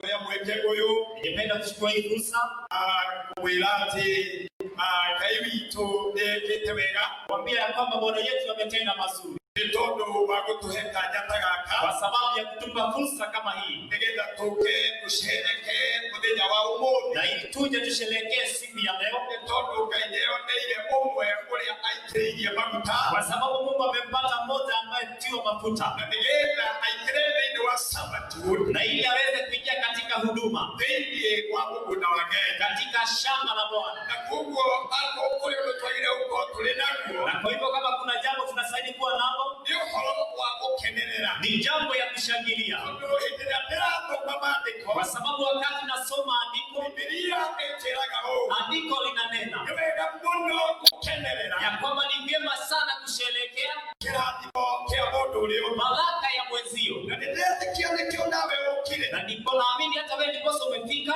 Kuoya mweke ũyũ Ningependa kuchukua hii fursa kũmwĩra atĩ Ngai witũ nĩekĩte wega kuambia ya kwamba Bwana yetu ametenda mazuri nĩ tondũ wa gũtũhe kanya ta gaka kwa sababu ya kutupa fursa kama hii, nĩgetha tũke tũcereke mũthenya wa ũmũthĩ na ili tuje tusherehekee siku ya leo, nĩ tondũ Ngai nĩeyoneire ũmwe ũrĩa aitĩrĩirie maguta kwa sababu Mungu amempata mmoja ambaye mtiwa mafuta, na nĩgetha aingĩre thĩinĩ wa servanthood na ili aweze kuingia katika huduma thĩinĩ wa mũgũnda wa Ngai. Katika shamba la Bwana. Na koguo akorwo kũrĩ ũndũ twagĩrĩire gũkorwo tũrĩ naguo Na kwa hivyo kama kuna jambo tunastahili kuwa nalo nĩ ũhoro wa gũkenerera ni jambo ya kushangilia, tondũ hĩndĩ ĩrĩa ndĩrathoma maandĩko kwa sababu wakati nasoma andiko, Bibilia ĩnjĩraga ũũ andiko linanena nĩ wega mũno gũkenerera ya kwamba ni vyema sana kusherehekea kĩrathimo kĩa mũndũ ũrĩa ũngĩ. Baraka ya mwenzio, Na nĩndĩretĩkia nĩkĩo nawe ũkire na ndipo naamini hata wewe ndiposa umefika,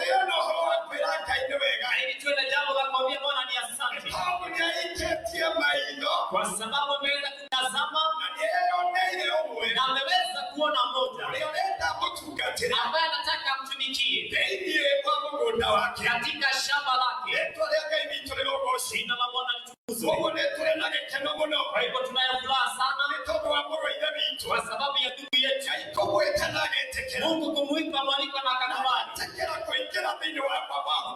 ĩyo no ũhoro wa kwĩra Ngai nĩ wega na ili tuwe na jambo la kuambia Bwana ni asante, tondũ nĩaikĩtie maitho kwa sababu ameweza kutazama na nĩeyoneire ũmwe na ameweza kuona mmoja ũrĩa ũrenda mũtungatĩre ambaye anataka amtumikie thĩinĩ wa mũgũnda wake. Katika shamba lake. Rĩtwa rĩa Ngai witũ rĩrogocwo. Jina la Bwana litukuzwe. Koguo nĩ tũrĩ na gĩkeno mũno Kwa hivyo tunayo furaha sana nĩ tondũ wa mũrũ wa ithe witũ kwa sababu ya ndugu yetu Ngai kũmwĩta na agetĩkĩra Mungu kumuita mwaliko na akakubali, etĩkĩra kũingĩra thĩinĩ wa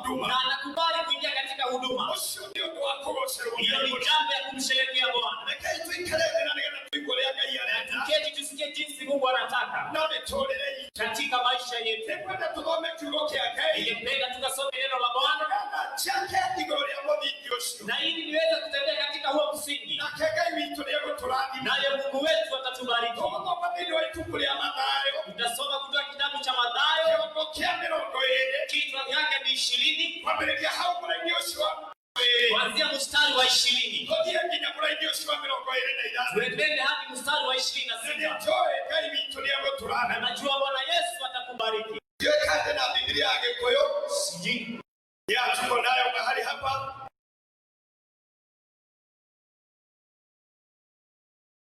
huduma na anakubali kuingia katika huduma. Ũcio nĩ ũndũ wa kũgocerwo Hiyo Ngai ni mũno. jambo ya kumsherehekea Bwana. Rekei tũikare thĩ na nĩgetha tũigue ũrĩa Ngai arenda Tuketi tusikie jinsi Mungu anataka na mĩtũrĩre itũ. Katika maisha yetu. Nĩngwenda tũthome kiugo kĩa Ngai Ningependa tukasome neno la Bwana nĩgetha njake igũrũ rĩa mũthingi ũcio na ili niweze kutembea katika huo msingi, nake Ngai witũ nĩegũtũrathima. Naye Mungu wetu atatubariki. Tũgũthoma thĩinĩ wa ibuku rĩa Mathayo Tutasoma kutoka kitabu cha Mathayo, kĩongo kĩa 20 kichwa chake ni 20, kwambĩrĩria hau mũraini ũcio wa 20 kuanzia mstari wa 20 tũthiĩ nginya mũraini ũcio wa 25. Tuendende hadi mstari wa 26. Nĩnjũĩ Ngai witũ Na nĩegũtũrathima. najua Bwana Yesu atakubariki. Ndiũĩ kana na Biblia ya Gĩkũyũ Sijui ya tuko nayo mahali hapa.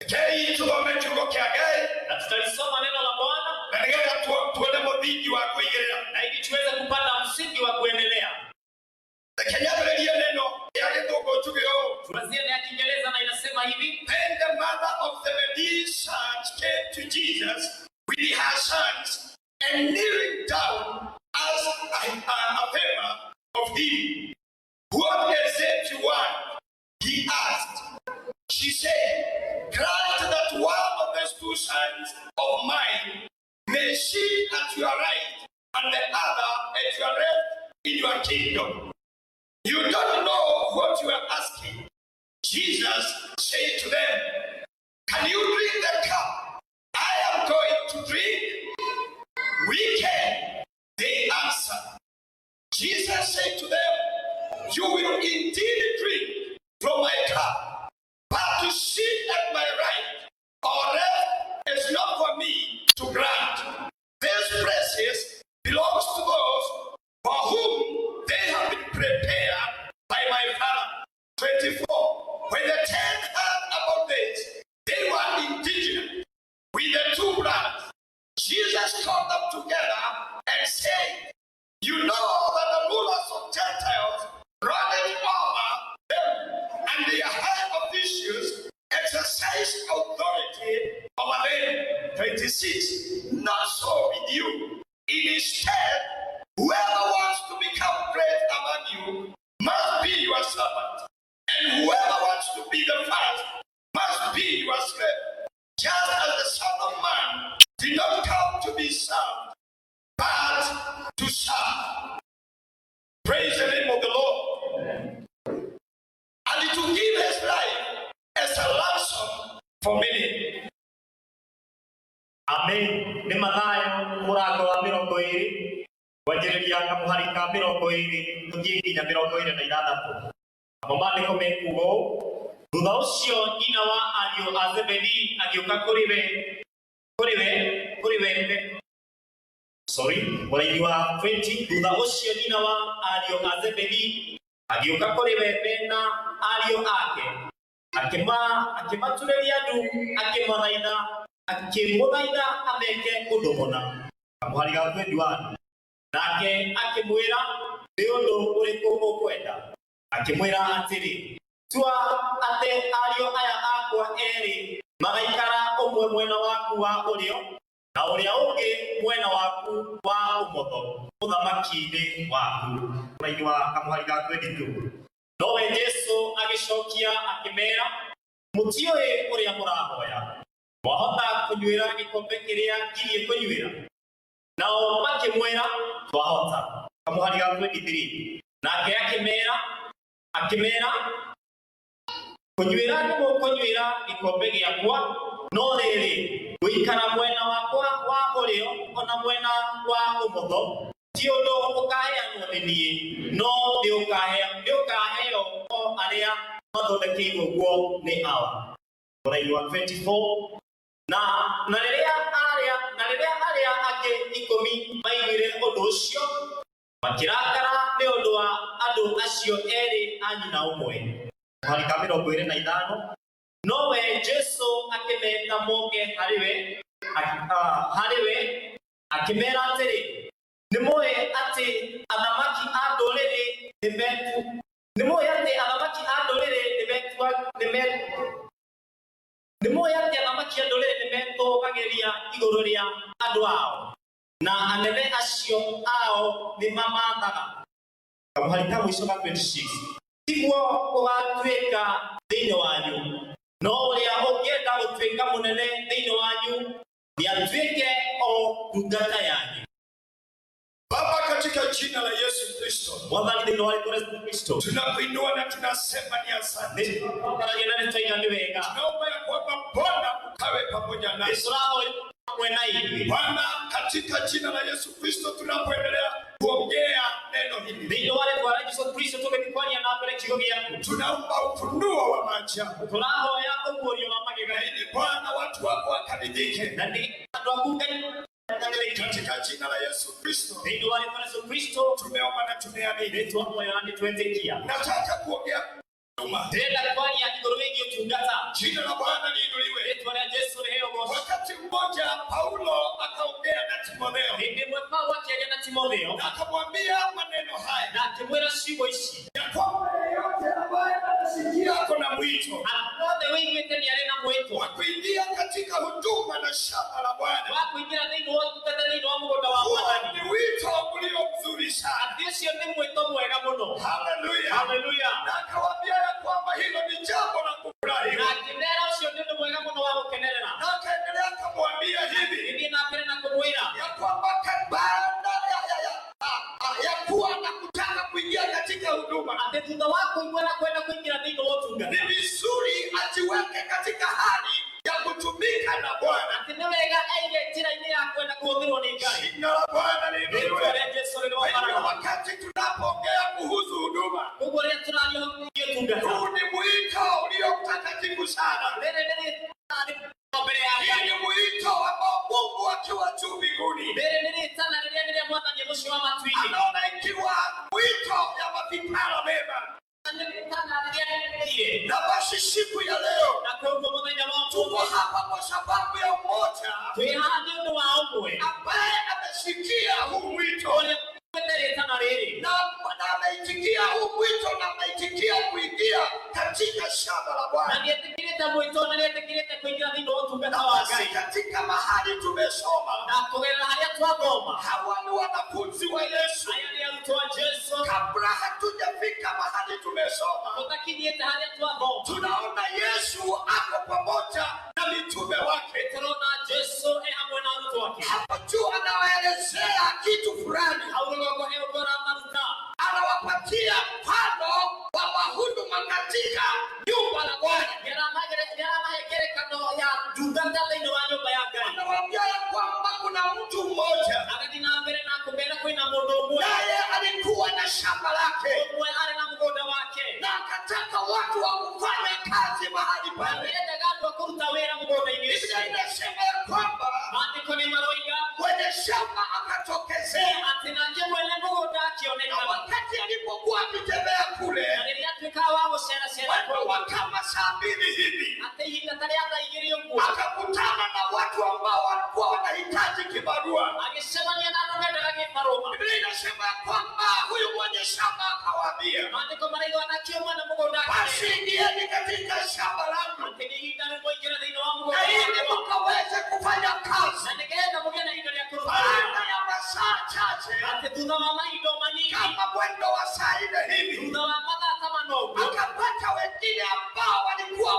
Rekei tũthome kiugo kĩa Ngai na tutalisoma neno la Bwana na nĩgetha tuone mũthingi wa kũigĩrĩra. Na ili tuweze kupata msingi wa kuendelea. Reke nyambĩrĩrie neno rĩa Gĩthũngũ njuge ũũ. Tuanzie na ya Kiingereza na inasema hivi: Then the mother of Zebedee's sons came to Jesus with her sons and kneeling down asked a favor of him. "What is it you want?" he asked. She said, "Grant that one of these two sons of mine may sit at your right and the other at your left in your kingdom." "You don't know what you are asking," Jesus said to them. "Can you drink the cup I am going to drink?" "We can," they answered. Jesus said to them, "You will indeed drink from my cup, but to sit at my right or left is not for me to grant. This place belongs to those for whom they have been prepared by my Father." 24. When the 10 heard about this, they were indignant with the two brothers. Jesus called them together and said, "You know that the rulers of Gentiles run it over them, and their high officials exercise authority over them." 26. "Not so with you. Instead, whoever wants to become great among you must be your servant, and whoever wants to be the first must be your slave, just as the Son of Man did not come to be served, but to serve." Praise the name of the Lord. "And to give his life as a ransom for many." Amen. Nĩ Mathayo mũrango wa 20 kwanjĩrĩria kamũhari ka 20 tũthiĩ nginya 26. Namo maandĩko mekuga ũũ: thutha ũcio nyina wa ariũ a Zebedi agĩũka kũrĩ we kũrĩ we kũrĩ we sorry, mũraini wa 20. Thutha ũcio nyina wa ariũ a Zebedi agĩũka kũrĩ we mena ariũ ake akĩma akĩmaturĩria ndu akĩmũthaitha akĩmũthaitha ameke ũndũ mũna. Kamũhari ga 21. Nake akĩmwĩra, nĩ ũndũ ũrĩkũ ũkwenda? Akĩmwĩra atĩrĩ, tua atĩ ariũ aya akwa erĩ magaikara ũmwe mwena waku wa ũrĩo na ũrĩa ũngĩ mwena waku wa ũmotho ũthamaki-inĩ waku. Mũraini wa kamũhari ga 22. Nowe Jesũ agĩcokia akĩmera, mũtiũĩ ũrĩa mũrahoya. Mwahota kũnyuĩra gĩkombe kĩrĩa ngirie kũnyuĩra? Nao makĩmwĩra, twahota. Kamũhari ga 23. Nake akĩmera, kũnyuĩra nĩmũkũnyuĩra gĩkombe gĩakwa, no rĩrĩ, gũikara mwena wakwa wa ũrĩo ona mwena wa ũmotho ti ũndũ ũkaheanwo nĩ niĩ, no nĩũkaheo o arĩa mathondekeirwo guo nĩ Awa. Mũraini wa 24. Na rĩrĩa arĩa angĩ 10 maiguire ũndũ ũcio, makĩrakara nĩ ũndũ wa andũ acio erĩ a nyina ũmwe. Mũhari ka 25. Nowe Jesũ akĩmeta moke harĩ we akĩmera atĩrĩ, nĩmũĩ atĩ athamaki a ndũrĩrĩ nĩmetũũgagĩria igũrũ rĩa andũ ao, na anene acio ao nĩmamathaga. Kamũhari ka mũico ga 26. Tiguo gũgatuĩka thĩinĩ wanyu, no ũrĩa ũngĩenda gũtuĩka mũnene thĩinĩ wanyu nĩatuĩke o ndungata yanyu. Baba, katika jina la Yesu Kristo, Mwathani thĩinĩ wa rĩĩtwa rĩa Yesu Kristo, tunakuinua na tunasema ni asante. nĩtũkwambararia na nĩtwaiga nĩ wega. Tunaomba ya kwamba Bwana ukawe pamoja nasi. Nĩtũrahoya hamwe na ithuĩ. Bwana, katika jina la Yesu Kristo, tunapoendelea kuongea neno hili, Thĩinĩ wa rĩĩtwa rĩa Yesu Kristo tũgĩthiĩ na mbere kiugo gĩaku, tunaomba ufunuo wa maajabu, tũrahoya ũguũrio wa na magegania, ili Bwana watu wako wakaridhike, na nĩ andũ aku Ngai katika jina la Yesu Kristo thĩinĩ wa rĩĩtwa rĩa Yesu Kristo tumeomba na tumeamini. nĩtwahoya na nĩtwetĩkia. Nataka kuongea huduma. Ndĩrenda kwaria igũrũ rĩgiĩ ũtungata. Jina la Bwana liinuliwe. Rĩĩtwa rĩa Jesũ rĩheo ũgooci. Wakati mmoja Paulo akaongea na Timotheo Hĩndĩ ĩmwe Paulo akĩaria na Timotheo na akamwambia maneno haya na akĩmwĩra ciugo ici, ya kwamba yeyote ambaye anasikia ako na mwito andũ othe wĩiguĩte nĩ arĩ na mwĩto wa kuingia katika huduma na shamba la Bwana. wa kũingĩra thĩinĩ wa ũtungata thĩinĩ wa mũgũnda wa Huo Mwathani. ni wito ulio mzuri sana. Atĩ ũcio nĩ mwĩto mwega mũno. Haleluya! Haleluya. Na akawaambia ya kwamba hilo ni jambo la Na kufurahiwa, akĩmera ũcio nĩ ũndũ mwega mũno wa gũkenerera. na akaendelea akamwambia hivi Gĩthiĩ na mbere na kũmwĩra ya kwamba baada ya kuwa na kutaka kuingia katika huduma atĩ thutha wa kũigua na kwenda kũingĩra thĩinĩ wa ũtungata, ni vizuri ajiweke katika hali ya kutumika na Bwana. atĩ nĩ wega aige njĩra-inĩ ya kwenda kũhũthĩrwo nĩ Ngai. Jina la Bwana Rĩĩtwa liinuliwe. rĩa Jesũ Kwa hivyo rĩrobaragwo. wakati tunapoongea kuhusu huduma, Koguo rĩrĩa tũraria ũhoro wĩgiĩ ũtungata, huu ni mwito ulio mtakatifu sana. rĩrĩ nĩ rĩĩtana rĩrĩa mbere ya Hii Ngai. ni mwito ambao Mungu akiwa juu mbinguni Rĩrĩ nĩ rĩĩtana rĩrĩa nĩ rĩa Mwathani mũciĩ wa matu-inĩ. anaona ikiwa mwito ya mavipara mema. Nĩ rĩĩtana rĩrĩa rĩagĩrĩire. Na basi siku ya leo Na koguo mũthenya wa tuko ũmũthĩ hapa kwa sababu ya mmoja twĩ haha nĩ ũndũ wa ũmwe ambaye amesikia huu mwito ũrĩa ũiguĩte rĩĩtana rĩrĩ na ameitikia huu mwito na ameitikia kuingia katika shamba la na Bwana. nĩetĩkĩrĩte mwĩto na nĩetĩkĩrĩte kũingĩra thĩinĩ wa ũtungata Na wa basi Ngai. katika mahali tumesoma, Na kũgerera harĩa twathoma, hawa ni wanafunzi wa Yesu. aya nĩ arutwo a Jesũ. Kabla hatujafika mahali tumesoma, Tũtakinyĩte harĩa twathoma, tunaona Yesu ako pamoja na mitume wake. tũrona Jesũ e hamwe na arutwo ake. Hapo juu anawaelezea kitu fulani, Hau rũgongo he ũndũ aramaruta, anawapatia mfano wa wahuduma katika nyumba la Bwana. Nĩaramahe ngerekano ya ndungata thĩinĩ wa nyũmba ya Ngai. Anawaambia ya kwamba kuna mtu mmoja Agathiĩ na mbere na kũmera kwĩna mũndũ ũmwe, naye alikuwa na shamba lake ũmwe arĩ na mũgũnda wake, na akataka watu wa kufanya kazi mahali na pale. nĩendaga andũ a kũruta wĩra mũgũnda-inĩ Biblia ũcio. inasema ya kwamba Maandĩko nĩ maroiga mwenye shamba akatokezea, atĩ nake mwene mũgũnda na akĩonekana. wakati alipokuwa akitembea kule, Na rĩrĩa atuĩkaga wa gũceracera watu kũu, wa kama saa 2 hivi Atĩ ihinda ta rĩa thaa 2 ũguo akakutana na watu ambao walikuwa wanahitaji kibarua. Agĩcemania na andũ mendaga gĩbarũa. Biblia inasema ya kwamba huyu mwenye shamba akawaambia, Maandĩko maraiga nakĩo mwene mũgũnda basi akĩmera ingieni katika shamba langu atĩ nĩ ihinda rĩu mũingĩre thĩinĩ wa mũgũnda na ili wakwa mkaweze kufanya kazi. na nĩgetha mũgĩe na ihinda rĩa kũruta wĩra. Baada ya masaa chache, Atĩ thutha wa mahinda o manini, kama mwendo wa saa 4 hivi, thutha wa mathaa ta mana ũguo, akapata wengine ambao walikuwa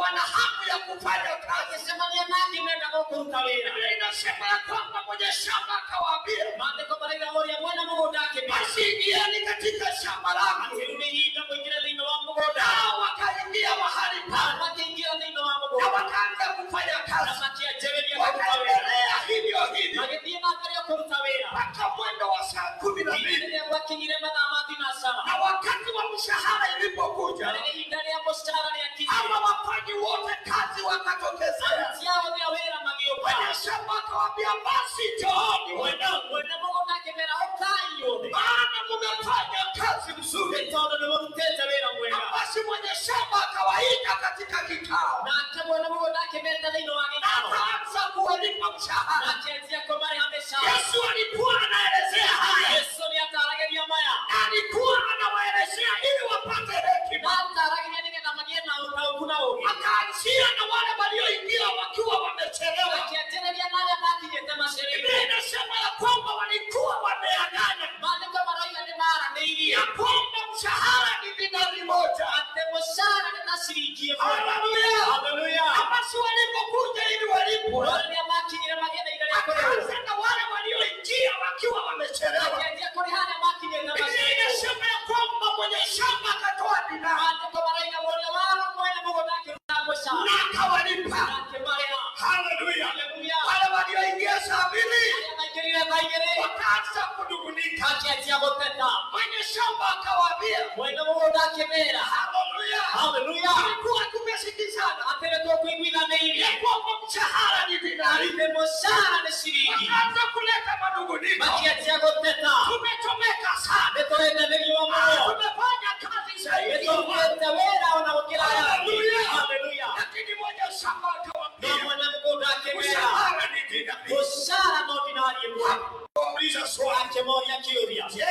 wana hamu ya kufanya kazi. agĩcemania na angĩ mendaga kũruta wĩra. Biblia inasema ya kwamba mwenye shamba akawaambia, Maandĩko maraiga ũrĩa mwene mũgũnda akĩmera basi ingieni katika shamba langu. atĩ rĩu nĩ ihinda mũingĩre thĩinĩ wa mũgũnda. Nao wakaingia mahali Nao pale makĩingĩra thĩinĩ wa na mũgũnda wakaanza kufanya na kazi, makĩanjĩrĩria kũruta wĩra, wakaendelea hivyo hivyo magĩthiĩ na mbere kũruta wĩra mpaka mwendo wa saa 12. nginya rĩrĩa gwakinyire mathaa ma thinacara. Na wakati wa mshahara ilipokuja, Na rĩrĩa ihinda rĩa mũcara rĩakinyire, ama wafanyi wote kazi wakatokezea. aruti ao a wĩra magĩũka. Mwenye shamba akawaambia, basi njooni wanangu, Mwene mũgũnda akĩmera ũkai inyuothe, maana mmefanya kazi mzuri. nĩ tondũ nĩmũrutĩte wĩra Na mwega. basi mwenye shamba akawaita katika kikao Nake mwene mũgũnda akĩmeta thĩinĩ wa na gĩikaro akaanza kuwalipa mshahara. akĩanjia kũmarĩha mĩcara. Yesu alikuwa anaelezea haya Yesu nĩataragĩria maya na alikuwa anawaelezea ili wapate hekima. na ataragĩria nĩgetha magĩe na ũtaũku na ũũgĩ. Akaanzia na wale walioingia wakiwa wamechelewa. Akĩanjĩrĩria na arĩa makinyĩte macereire. Biblia inasema ya kwamba walikuwa wameagana Maandĩko maroiga nĩmaranĩirie ya kwamba mshahara ni dinari 1. atĩ mũcara nĩ ta ciringi 1. Haleluya! Haleluya! Na basi walipokuja ili walipwe, No rĩrĩa makinyire magĩe na ihinda rĩa kũrĩhwo, akaanza na wale walioingia wakiwa wamechelewa. akĩanjia kũrĩha arĩa makinyĩte Biblia macereire. inasema ya kwamba mwenye shamba akatoa dinari Maandĩko maroiga ũrĩa wa mwene mũgũnda akĩruta mũcara na akawalipa. na akĩmarĩha. Haleluya! Haleluya! Wale walioingia saa 2 Arĩa maingĩrire thaa 2 wakaanza kunung'unika. makĩanjia gũteta. Mwenye shamba akawaambia, Mwene mũgũnda akĩmera, haleluya, haleluya, tulikuwa tumesikizana atĩ nĩtũkũiguithanĩirie ya kwamba mshahara ni dinari. atĩ mũcara nĩ ciringi. Wakaanza kuleta manung'uniko, Makĩanjia gũteta, tumechomeka sana, nĩtũhĩte nĩ riũa mũno, tumefanya kazi zaidi. nĩtũrutĩte wĩra ona gũkĩra arĩa angĩ. Haleluya. Haleluya. Lakini mwenye shamba No akawaambia, mwene mũgũnda akĩmera, mshahara ni dinari. mũcara no dinari 1. Akawauliza swali, Akĩmoria kĩũria je,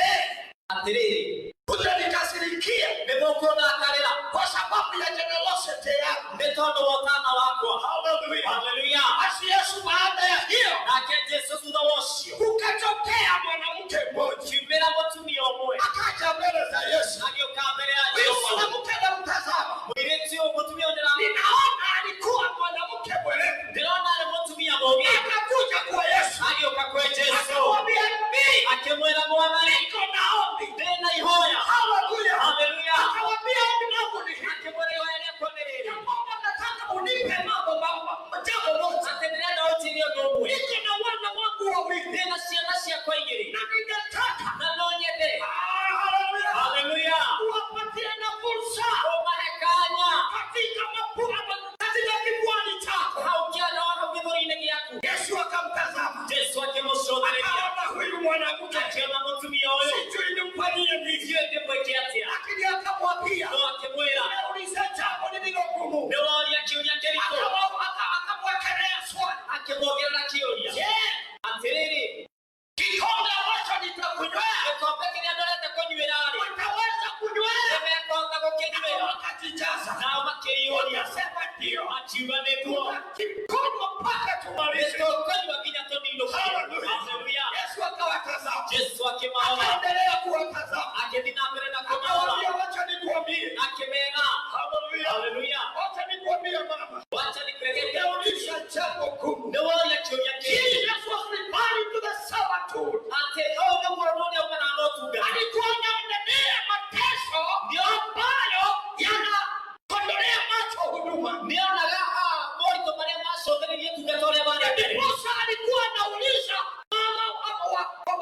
atĩrĩrĩ, hutanikasirikia nĩmũkũndakarĩra kwa sababu ya generosity yangu? nĩ tondũ wa ũtana wakwa? Haleluya. Haleluya. Basi Yesu baada ya hiyo Nake Jesũ thutha wa ũcio kukatokea mwanamke mmoja kiumĩra mũtumia ũmwe akaja mbele za Yesu. agĩũka mbere ya Huyu Jesũ. mwanamke namtazama, Mũirĩtu ũyũ mũtumia ũyũ ninaona alikuwa mwanamke mwerevu. ndĩrona arĩ mũtumia mũũgĩ. Akakuja kwa Yesu Agĩũka kwĩ Jesũ akamwambia, mimi akĩmwĩra, Mwathani, niko na ombi. ndĩna ihoya. Haleluya. Haleluya. Akamwambia, ombi langu ni hili, Akĩmwĩra ihoya rĩakwa nĩ rĩrĩ, ya kwamba nataka unipe mambo jambo moja. atĩ ndĩrenda ũnjĩre ũndũ ũmwe. Niko na wana wangu wawili Ndĩna ciana ciakwa 2 na ningetaka na no nyende, Ah, haleluya, haleluya, kuwapatia na fursa ũmahe kanya katika mapua katika kifuani chako. hau kĩanda wa hau gĩthũri-inĩ gĩaku. Yesu akamtazama Jesũ akĩmũcũthĩrĩria akaona huyu mwanamke, akĩona mũtumia ũyũ, sijui nimfanyie nini, ndiũĩ ndĩmwĩke atĩa, lakini akamwambia, no akĩmwĩra, umeuliza jambo lililo gumu. nĩworia kĩũria kĩritũ. Akamwekelea swali, Akĩmuongerera kĩũria je, atĩrĩrĩ, kikombe ambacho nitakunywea gĩkombe kĩrĩa ndorete kũnyuĩra-rĩ, wataweza kunywea? nĩmekũhota gũkĩnyuĩra? Wakajijaza, Nao makĩiyũria wakasema ndio, makiuga nĩguo, tutakikunywa mpaka tumalize. nĩtũkũnyua nginya tũninũke. Haleluya. Haleluya. Yesu akawatazama, Jesũ akĩmarora, akaendelea kuwatazama, akĩthiĩ na mbere na kũmarora, akawaambia, wacha nikuambie. akĩmera, Haleluya, haleluya, wacha nikuambie mama, wacha nikueleze, umeuliza jambo gumu. nĩworia kĩũria kĩritũ. Jesus was referring to the servanthood. Atĩ ũyũ nĩguo ũndũ ũrĩa umanaga na ũtungata. Alikuwa anaonelea mateso ambayo yanakondolea macho huduma. Nĩonaga moritũ marĩa macũthĩrĩirie ũtungata ũrĩa warĩ mbere. Ndiposa alikuwa anauliza mama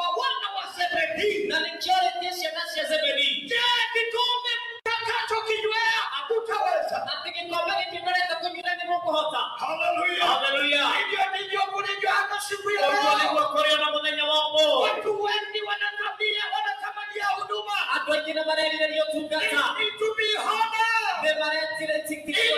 wa wana wa Zebedii, Na nĩkĩo rĩtie ciana cia Zebedii je, kikombe mtakachokinywea hamtaweza? atĩ gĩkombe gĩkĩ ndorete kũnyuĩra nĩmũkũhota. Haleluya! Haleluya. Hivyo ndivyo kulivyo hata siku ya Ũguo leo. nĩguo kũrĩ ona mũthenya wa ũmũthĩ. Watu wengi wanatamia wanatamania huduma Andũ aingĩ nĩ marerirĩria ũtungata, ili to be honored, nĩ maretirĩtikia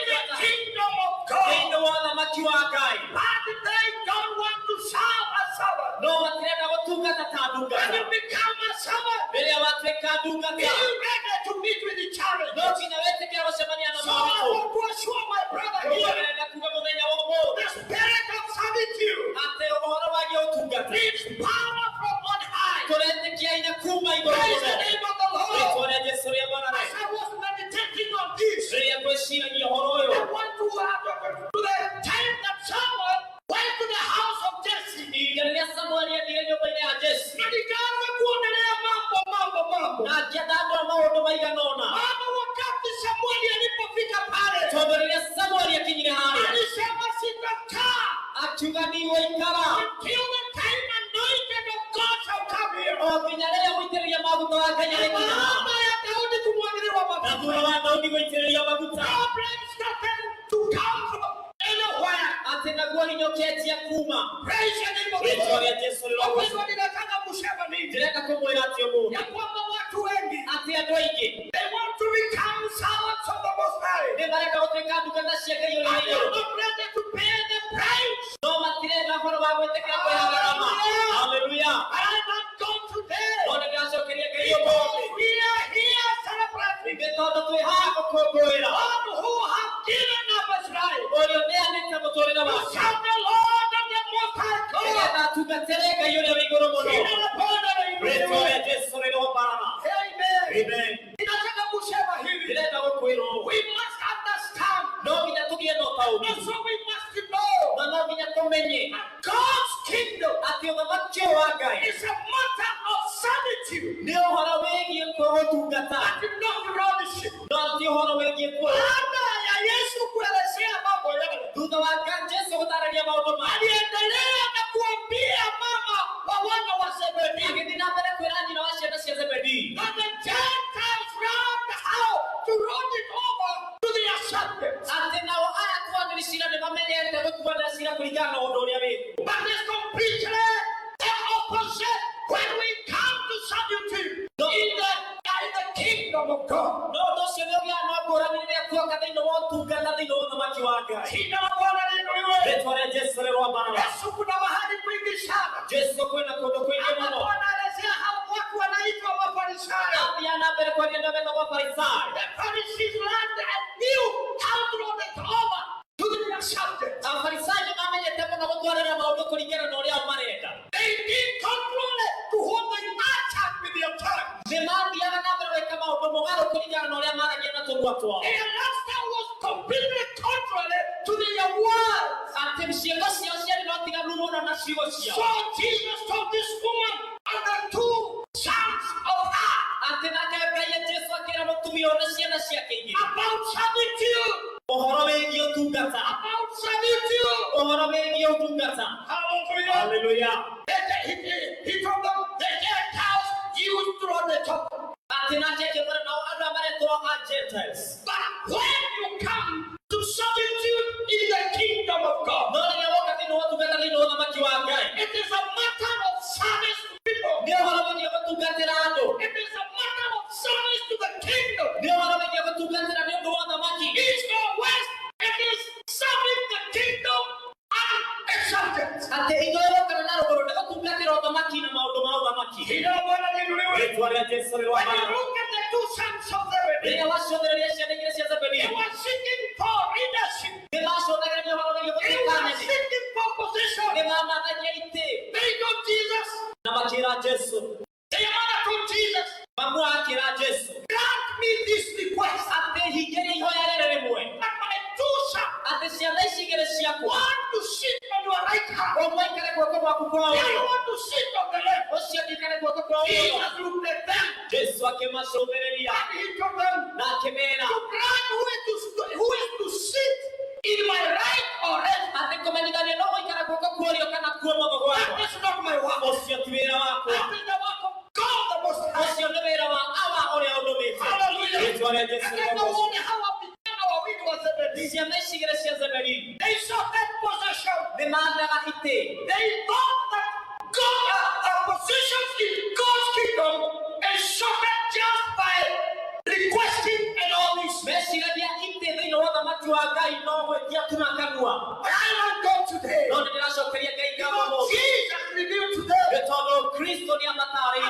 When you become a servant, Rĩrĩa watuĩka be ndungata, ready to meet with the no challenges. nginya wĩtĩkĩre gũcemania na So I moritũ. want to assure my brother Koguo here, ndĩrenda kuga mũthenya wa ũmũthĩ the spirit of servitude atĩ ũhoro wagiĩ ũtungata needs power from on high. tũretĩkia hinya kuma igũrũ Praise the mũno. name of the Lord. Rĩĩtwa rĩa Jesũ rĩambarare. As I was meditating on this, Rĩrĩa ngwĩciragia ũhoro ũyũ, I want to add to the time that someone went to the house of Jesse. ihinda rĩrĩa Samueli athire nyũmba-inĩ ya Jesse Na nikaanza kuonelea mambo mambo mambo. na akĩandandũra maũndũ maigana ũna, Maana wakati Samueli alipofika pale, tondũ rĩrĩa Samueli akinyire harĩa alisema sitakaa akiuga ndigũikara until the time anointed of God shall come here. o nginya rĩrĩa mũitĩrĩria maguta wa Ngai arĩkinya haha. Baada ya Daudi kumwagiliwa Na mafuta, thutha wa Daudi gũitĩrĩrio maguta problems started to come from anywhere. atĩ naguo hinya ũkĩanjia kuma. Praise the name of the Rĩĩtwa Lord. rĩa Jesũ rĩrogocwo. Wapendwa, ninataka kusema nini? Ndĩrenda kũmwĩra atĩ ũmũthĩ Ya kwamba watu wengi atĩ andũ aingĩ they want to become servants of the Most High. nĩ marenda gũtuĩka ndungata cia Ngai ũrĩa And wĩ they are igũrũ, not ready to pay the price. no matirenda ũhoro wa gwĩtĩkĩra kũrĩha gharama. Haleluya! And I thank God today No nĩ ndĩracokeria Ngai because ũmũthĩ we are here celebrating nĩ tondũ twĩ haha gũkũngũĩra one who have given up his life ũrĩa ũneanĩte mũtũũrĩre to wake serve the Lord and the Most High God. nĩgetha atungatĩre Ngai ũrĩa wĩ igũrũ mũno. Jina la Bwana Rĩĩtwa liinuliwe. rĩa Jesũ rĩrombarana. Amen. Amen. Ninataka kusema hivi, Ndĩrenda gũkwĩra ũũ, we must understand no nginya tũgĩe na ũtaũku and so we must know na no nginya tũmenye that God's kingdom atĩ ũthamaki ũyũ wa Ngai is a matter of servitude nĩ ũhoro wĩgiĩ gũtungata and not rulership. no ti ũhoro wĩgiĩ kuoya. Baada ya Yesu kuelezea mambo yale, Thutha wa Jesũ gũtarĩria maũndũ maya, aliendelea na kuambia mama wa wana wa Zebedi agĩthiĩ na mbere kwĩra nyina wa ciana cia Zebedii that the Gentiles learned how to run it over to their subjects. atĩ nao aya tuanĩri cira nĩ mamenyete gũtuanĩra cira kũringana na ũndũ ũrĩa wĩkuo. But it's completely the opposite when we come to servitude in the kingdom of God. No ũndũ ũcio nĩ ũgĩaga na ngũrani rĩrĩa tuoka thĩinĩ wa ũtungata thĩinĩ wa ũthamaki wa Ngai. Jina la Bwana liinuliwe. Rĩĩtwa rĩa Jesũ rĩroambarara. Yesu kuna mahali kwingi sana Jesũ kwĩna kũndũ kwingĩ mũno. ambapo anaelezea hao watu wanaitwa Mafarisayo. Athiaga na mbere kwaria na metagwo Afarisayo. The Pharisees learned and knew how to run it over to their subjects. Afarisayo nĩ mamenyete mũno gũtwarĩra maũndũ kũringana na ũrĩa o marenda. They did control it to what they uttered with their tongue. Nĩ mathiaga na mbere gwĩka maũndũ mũgarũ kũringana na ũrĩa maragia na tũnua twao. Their lifestyle was completely contrary to their words. Atĩ ciĩko ciao ciarĩ na ũtiganu mũno na ciugo ciao. So Jesus told this woman and the two sons of her Atĩ nake Ngai Jesũ akĩra mũtumia ũyũ na ciana ciake igĩrĩ about servitude, ũhoro wĩgiĩ ũtungata, about servitude. ũhoro wĩgiĩ ũtungata. Hallelujah. Haleluya. He told them the Gentiles used to run the top. Atĩ nake akĩmwĩra nao andũ aya maretwo a Gentiles. But when you come to servitude in the kingdom of God, No rĩrĩa woka thĩinĩ wa ũtungata thĩinĩ wa ũthamaki wa Ngai, it is a matter of service to people. nĩ ũhoro wĩgiĩ gũtungatĩra andũ, It is a matter of service to the kingdom. nĩ ũhoro wĩgiĩ gũtungatĩra nĩ ũndũ wa ũthamaki. East or west, it is serving the kingdom and its subjects. Atĩ ithũĩro kana na rũgũrũ nĩ gũtungatĩra ũthamaki na maũndũ ma ũthamaki. Jina la Bwana liinuliwe. Rĩĩtwa rĩa Jesũ When you rĩroambarara. look at the two sons of Zebedee, Rĩrĩa wacothereria ciana igĩrĩ cia Zebedii, they were seeking for leadership. nĩ macũthagĩrĩria ũhoro wĩgiĩ They gũtuĩka were anene. seeking for position. Nĩ mamathagia itĩ They told Jesus, na makĩra Jesũ. their mother told Jesus, Mamu akĩra Jesũ grant me this request atĩ hingĩria ihoya rĩrĩ rĩmwe, that my two sons atĩ ciana ici igĩrĩ ciakwa want to sit on your right hand. ũmwe aikare guoko gwaku kwa The ũrĩo, other want to sit on the left. ũcio ũngĩ aikare guoko kwa ũrĩo. Jesus looked at them Jesũ akĩmacũthĩrĩria and he told them na akĩmera to grant who is to sit in my right or left. atĩ kũmenyithania no gũikara guoko kwa ũrĩo kana kwa ũmotho That gwakwa, is not my work. ũcio ti wĩra wakwa, That is the work of God the Most High. ũcio nĩ wĩra wa Awa ũrĩa ũndũmĩte. Hallelujah. Rĩĩtwa rĩa Jesũ And then the rĩrogoocwo. one how vijana wawili wa Zebedee, Ciana ici igĩrĩ cia Zebedii they sought that position. nĩ mandaga itĩ. They thought that God, positions in God's kingdom is sought just by requesting an office. Meciragia itĩ thĩinĩ wa ũthamaki wa Ngai no gwĩtia tu na kanua. But I want God today. No nĩ ndĩracokeria Ngai ngatho Because ũmũthĩ Jesus revealed to them nĩ tondũ Kristo nĩ amatarĩirie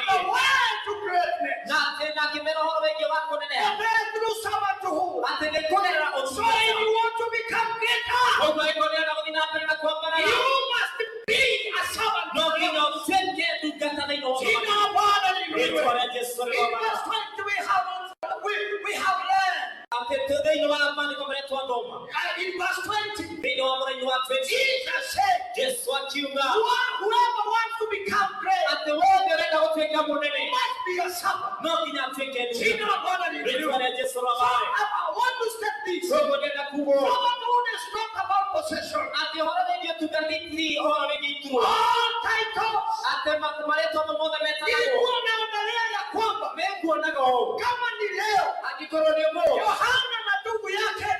gũtuĩka mũnene must be a servant. No nginya atuĩke Jina la Bwana liinuliwe. rĩtwa rĩa Jesũ So rĩrogathwo. I want to step this. Koguo ndĩrenda kuga ũũ Servanthood is not about possession. atĩ ũhoro wĩgiĩ ũtungati ti ũhoro wĩgiĩ iturwa All titles. atĩ marĩtwa mamwe mothe metanagwo Nilikuwa naonelea ya kwamba mekuonaga ũũ kama ni leo angĩkorwo nĩ ũmũthĩ Yohana na ndugu yake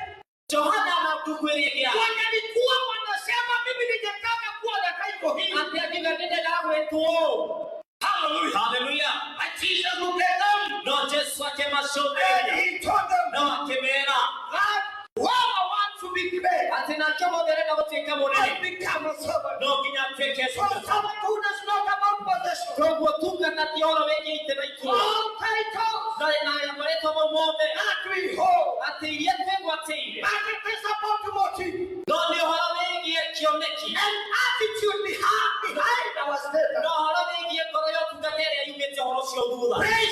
Johana na ndugu ĩrĩa ĩngĩ yake wangelikuwa wanasema, mimi ningetaka kuwa na title hii. atĩ akiuga nĩndendaga gwĩtwo ũũ. Hallelujah. Haleluya. And Jesus looked at them No Jesu and akĩmacũthĩrĩria he told them no akĩmera that whoever wants to be great atĩ nake mũthĩ arenda gũtuĩka must mũnene become a servant. no nginya atuĩke So servanthood is not about possession. koguo tungata ti ũhoro wĩgiĩ itĩ na iturwa All titles na marĩtwa mau mothe that we hold, atĩ iria twĩgwatĩire but it is about motive no nĩ ũhoro wĩgiĩ kĩoneki and attitude behind our status. no ũhoro wĩgiĩ ngoro ya ũtungata ĩrĩa yumĩte ũhoro ũcio thutha. Praise